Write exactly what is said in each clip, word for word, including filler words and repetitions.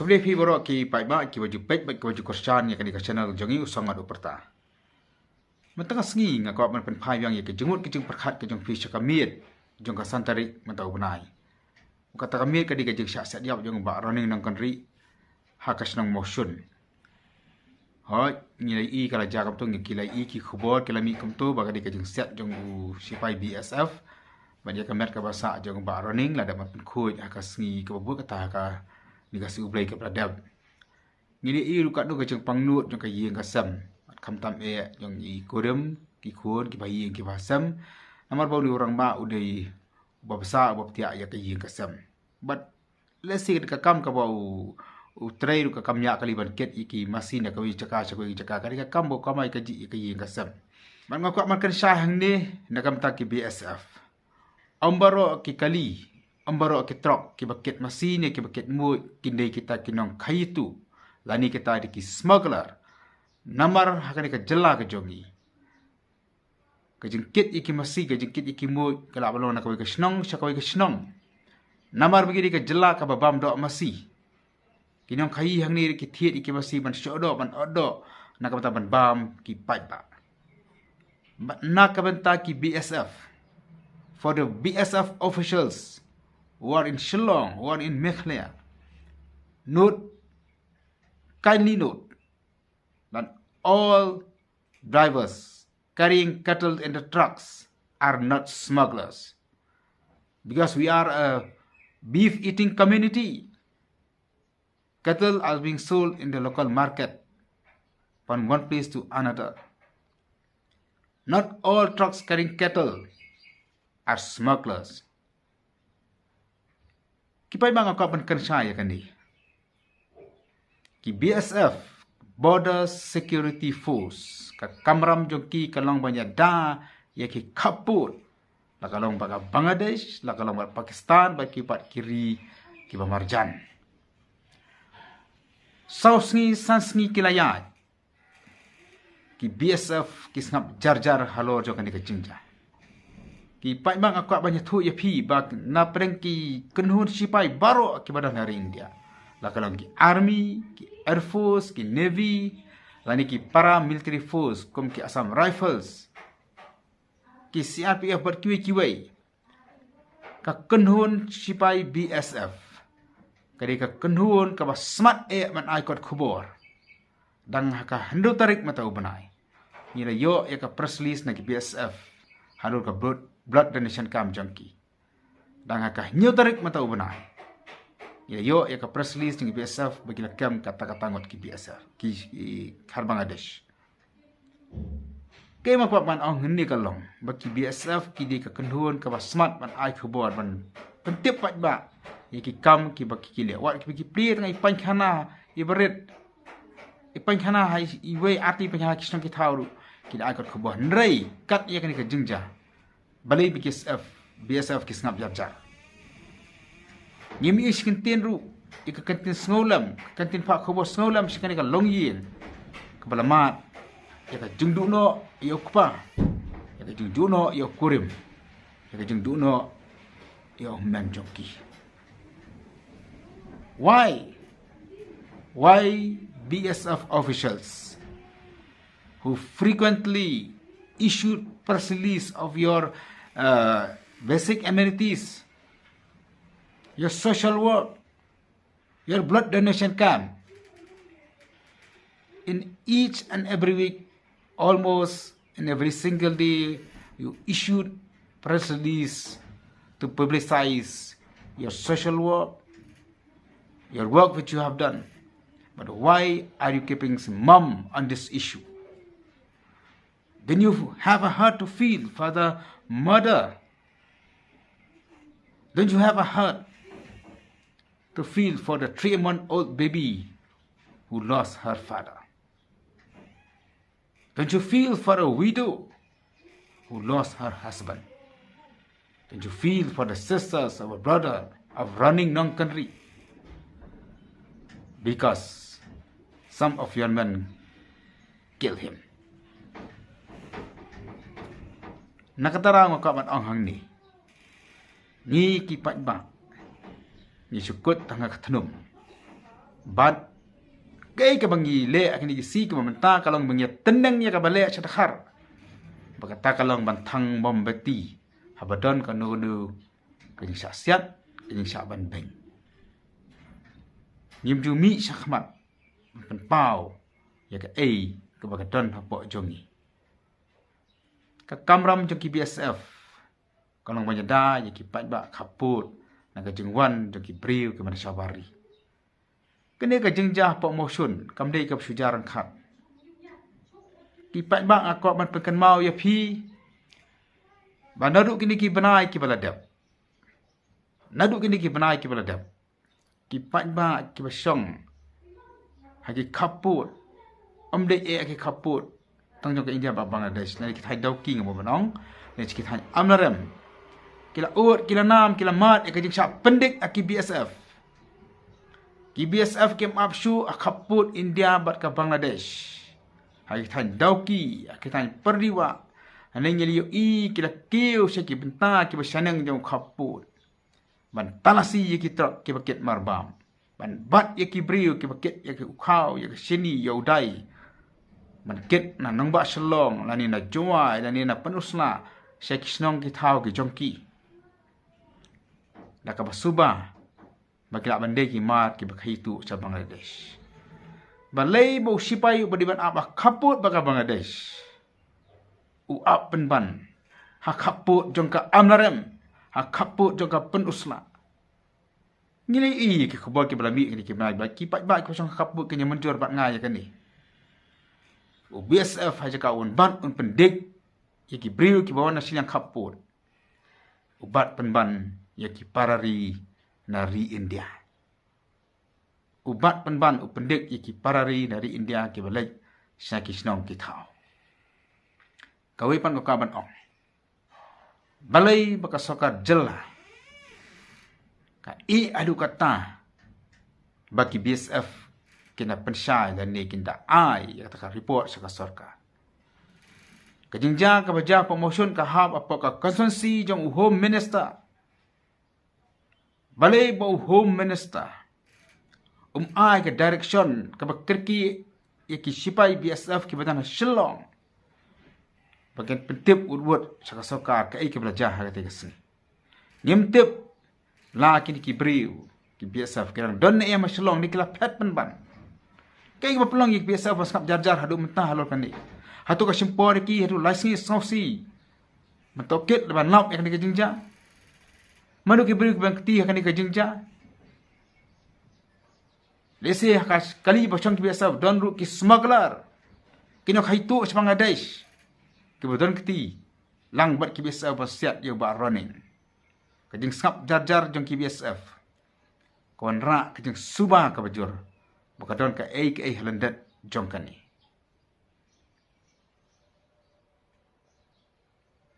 Khublei phi baroh ki paidbah kiba ju peit bad kiba ju kyrshan ïa kane ka channel jong ngi U Song Ngat U Pyrta. Mynta ka sngi nga kwah ban pynphai biang ïa ka jingmut ka jingpyrkhat ka jong phi sha ka miet jong ka san tarik mynta u bnai. Kata ka miet ka dei ka jingshah siat ïap jong u Bah Ronning Nongkynrih ha ka shnong Mawshun. Hooid, ngi la ïohi ka la jia kumto, ngi ki la ïohi ki khubor ki la mih kumto ba ka dei ka jingsiat jong u sipai B S F. Bad ïa ka met kaba sah jong u Bah Ronning la dep ban pynkhuid ha ka sngi kaba bud kata ha kane ka sngi U Blei kaba la dep. Ngi la ïohi ruh katno ka jingpangnud jong ka ïing ka sem, bad khamtam eh jong i kurim, ki khun, kiba ha ïing kiba ha sem. Namar ba une u rangbah u dei uba bsa uba btiah ïa ka ïing ka sem. Bad lehse ka kam kaba u, u trei ruh ka kam ñiah kali ban kit ïa ki masi na kawei ka jaka sha kawei ka jaka, ka dei ka kam ba u kamai kajih ïa ka ïing ka sem. Bad nga kwah ban kynshai hangne na ka bynta ki B S F. Ym baroh ki kali, ym baroh ki trok kiba kit masi ne kiba kit muid ki dei kita ki nongkhaii tuh, lane kita dei ki smuggler. Namar ha kane ka jylla ka jong ngi, ka jingkit ïa ki masi, ka jingkit ïa ki muid ka lah ban long na kawei ka shnong sha kawei ka shnong. Namar ba ngi dei ka jylla kaba bam doh masi, ki nongkhaii hangne ki thied ïa ki masi ban shoh doh, ban ot doh, na ka bynta ban bam ki paidbah. Bad na ka bynta ki B S F, for the B S F officials who are in Shillong, who are in Meghalaya, note, kindly note that all drivers carrying cattle in the trucks are not smugglers, because we are a beef eating community. Cattle are being sold in the local market from one place to another. Not all trucks carrying cattle are smugglers. Ki paidbah, nga kwah ban kynshai ïa kane. Ki B S F, Border Security Force, ka kamram jong ki ka long ban ïada ïa ki khappud, la ka long ba ka Bangladesh, la ka long ba Pakistan, bad ki pat ki ri kiba marjan. Saw sngi san sngi ki la ïaid, ki B S F ki sngap jar jar halor jong kane ka jingjia. Ki paidbah, nga kwah ban ïathuh ïa phi ba na pdeng ki kynhun sipai baroh kiba don ha ri India, la ka long ki army, ki air force, ki navy, lane ki paramilitary force kum ki Assam Rifles, ki C R P F bad kiwei kiwei, ka kynhun sipai B S F ka dei ka kynhun kaba smat eh ban ai kot khubor. Dang ha ka hynriew tarik mynta u bnai, ngi la ïoh ïa ka press release na ki B S F halor ka blood, blood donation camp jong ki. Dang ha ka hynñiew tarik mynta u bnai, ngi la ïoh ïa ka press release na ki B S F ba ki la kem kata kata ngut ki B S F ki, ki khar Bangladesh. Kaei nga kwah ban ong hangne ka long ba ki B S F ki dei ka kynhun kaba smat ban ai khubor, ban pyntip paidbah ïa ki kam kiba ki, ki leh. Wat kiba ki plie tang i painkhana, i barit, i painkhana ha i, iwei arti painkhana ki shnong ki thaw ruh ki la ai kot khubor. Hynrei kat ïa kane ka jingjia, balei B S F, B S F ki sngap jar jar? Ngim ïohi shi kyntien ruh ïa ka kyntien sngewlem, ka kyntien phah khubor sngewlem sha kane ka longïing kaba la mad ïa ka jingduh noh ïa u kpa, ïa ka jingduh noh ïa u kurim, ïa ka jingduh noh ïa u hynmen jong ki. Why? Why B S F officials who frequently issued press release of your, uh, basic amenities, your social work, your blood donation camp? In each and every week, almost in every single day, you issued press release to publicize your social work, your work which you have done. But why are you keeping mum on this issue? Don't you have a heart to feel for the mother? Don't you have a heart to feel for the three month old baby who lost her father? Don't you feel for a widow who lost her husband? Don't you feel for the sisters of a brother of Ronning Nongkynrih? Because some of your men kill him. Na kata ruh nga kwah ban ong hangne, ngi ki paidbah ngi shu kut tang ha ka thnum. Bad kaei kaba ngi leh ha kine ki sngi kaba mynta ka long ba ngi ïa tneng ïa kaba leh sha dkhar. Ba kata ka long ban thang mombati haba don kano kano ka jingshah siat, ka jingshah ban beng. Ngim ju mih shakhmat ban pynpaw ïa kaei kaba ka don hapoh jong ngi. Ka kamram jong ki B S F ka long ban ïada ïa ki paidbah khappud na ka jingwan jong ki briew kiba na shabar ri. Kane ka jingjia hapoh Mawshun kam dei kaba shu jia ryngkat. Ki paidbah, nga kwah ban pynkynmaw ïa phi ba naduh kine ki bnai kiba la dep, naduh kine ki bnai kiba la dep, ki paidbah kiba shong ha ki khappud, ym dei eh ha ki khappud tang jong ka India bad Bangladesh, na ki thaiñ Dawki nga mut ban ong, na ki thaiñ Amlarem, ki la ud, ki la nam, ki la mad ïa ka jingshah pyndik ha ki B S F. Ki B S F kim ap shuh ha khappud India bad ka Bangladesh. Ha ki thaiñ Dawki, ha ki thaiñ Pyrdiwah, hangne ngi la ïohi ki la kiew sha ki bynta kiba shaneng jong u khappud ban talasi ïa ki trok kiba kit marbam, ban bat ïa ki briew kiba kit ïa ki u khaw, ïa ki shini, ïa u dai, ban kit na nongbah Shillong lane na Jowai lane na Pynursla, sha ki shnong ki thaw ki jong ki, da kaba suba ba ki lah ban dei ki mar kiba khaïuh sha Bangladesh. Balei ba u shipai uba dei ban ap ha khappud bad ka Bangladesh u ap pynban ha khappud jong ka Amlarem, ha khappud jong ka Pynursla? Ngi la ïohi ki khubor kiba la mih kine ki bnai ba ki paidbah kiba shong ha khappud ki ïa mynjur bad nga ïa kane. U B S F ha jaka un bat un pyndik ïa ki briew kiba wan na shiliang khappud, u bat pynban ïa ki para ri na ri India. U bat pynban u pyndik ïa ki para ri na ri India kiba leit sha ki shnong ki thaw. Kawei pat nga kwah ban ong, balei ba ka sorkar jylla ka ïeh haduh katta ba ki B S F kin da pynshai lane kin da ai ïa kata ka report sha ka sorkar? Ka jingjia kaba jia hapoh Mawshun ka hap hapoh ka constituency jong u Home Minister. Balei ba u Home Minister um ai ka direction kaba kyrkieh ïa ki shipai B S F kiba don ha Shillong ba kin pyntip wut wut sha ka sorkar kaei kaba la jia ha katei ka sngi? Ngim tip la kine ki briew ki B S F ki dang don ne em ha Shillong ne ki la phet pynban. Kaei kaba pynlong ïa ki B S F ba sngap jar jar haduh mynta halor kane? Hato ka shim por ïa ki haduh lai sngi saw sngi ban tohkit lane ban lap ïa kane ka jingjia? Mano ki briew kiban kti ha kane ka jingjia? Lehse ha ka kali ba shong ki B S F don ruh ki smuggler, ki nongkhaïuh sha Bangladesh, kiba don kti lang bad ki B S F ban siat ïa u Bah Ronning. Ka jingsngap jar jar jong ki B S F ka wanrah ka jingsuba kaba jur ba ka don kaei kaei ha lyndet jong kane.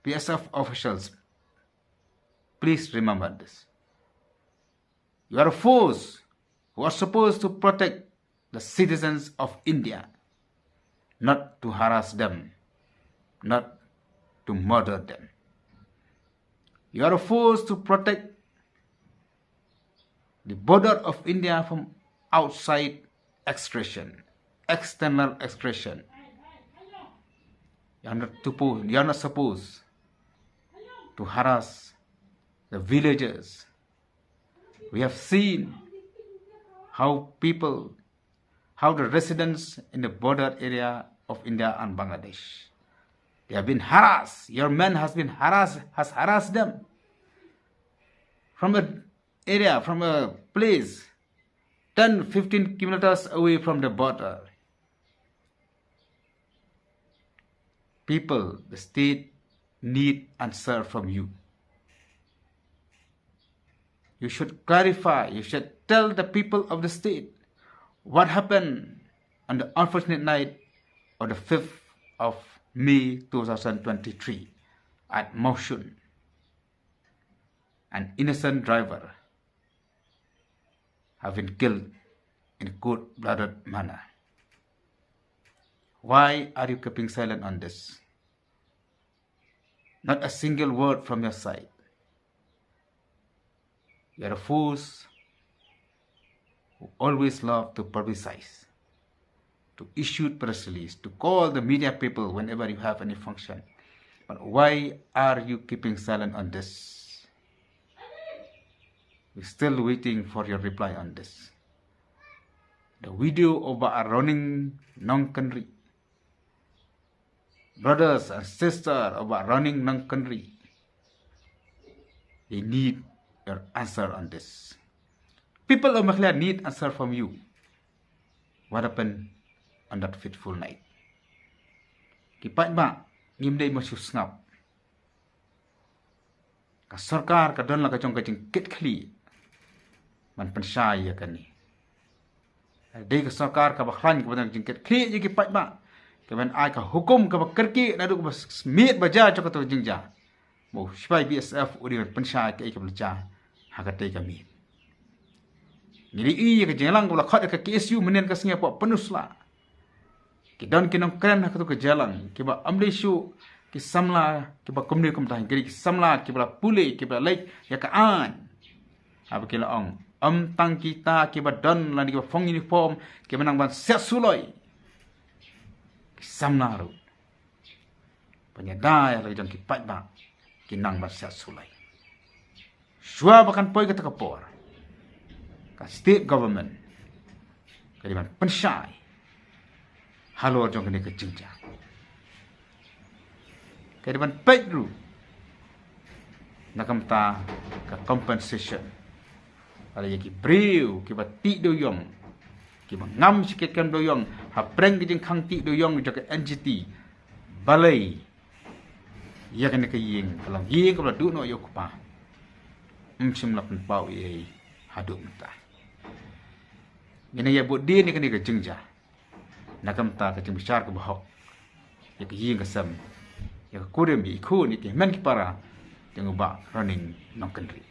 B S F officials, please remember this. You are a force who are supposed to protect the citizens of India, not to harass them, not to murder them. You are a force to protect the border of India from outside aggression, external aggression. You are not to po-, you are not supposed to harass the villagers. We have seen how people, how the residents in the border area of India and Bangladesh, they have been harassed. Your man has been harassed, has harassed them from a area, from a place ten, fifteen kilometers away from the border. People, the state need answer from you. You should clarify, you should tell the people of the state what happened on the unfortunate night of the fifth of May two thousand twenty-three at Mawshun. An innocent driver have been killed in cold-blooded manner. Why are you keeping silent on this? Not a single word from your side. You are a force who always love to publicize, to issue press release, to call the media people whenever you have any function. But why are you keeping silent on this? We're still waiting for your reply on this. The video of Bah Ronning Nongkynrih, brothers and sisters of Bah Ronning Nongkynrih, they need your answer on this. People of Meghalaya need answer from you. What happened on that fateful night? Ki paidbah, ngim dei ban shu sngap. Ka sorkar ka don la ka jong ka jingkitkhlieh ban pynshai ïa kane. Dei ka sorkar kaba khlaiñ kaba don ka jingkitkhlieh ïa ki paidbah, kaban ai ka hukum kaba kyrkieh naduh kaba smiej ba jia jong kato ka jingjia. Ba u sipai B S F u dei ban pynshai kaei kaba la jia ha katei ka miet. Ngi la ïohi ïa ka jingïalang kaba la khot ïa ka K S U mynhynnin ka sngi hapoh Pynursla. Ki don ki nongkren ha kato ka jingïalang kiba ym dei shuh ki samla kiba kumne kumta, ki dei ki samla kiba la pule, kiba la leit ïa ka aiñ. Haba ki la ong, ym tang kita kiba don lane kiba phong uniform kiba nang ban siat suloi. Ki samla ruh, pynïada ïa la jong ki paidbah, ki nang ban siat suloi. Shuwa ba kan poi kata ka por, ka state government ka dei ban pynshai halor jong kane ka jingjia. Ka dei ban peit ruh na ka bynta ka compensation. Lada ïa ki briew kiba tih dewïong, kiba ngam shikit kem dewïong hapdeng ka jingkhang tih dewïong jong ka N G T, balei ïa kane ka ïing, ka long ïing kaba la duh noh ïa u kpa, ym shym la pynpaw ei ei haduh mynta. Ngin ïa bud dien ïa kane ka jingjia na ka bynta ka jingbishar kaba hok ïa ka ïing ka sem, ïa ka kurim, ïa i khun, ïa ki hynmen ki para jong u Bah Ronning Nongkynrih.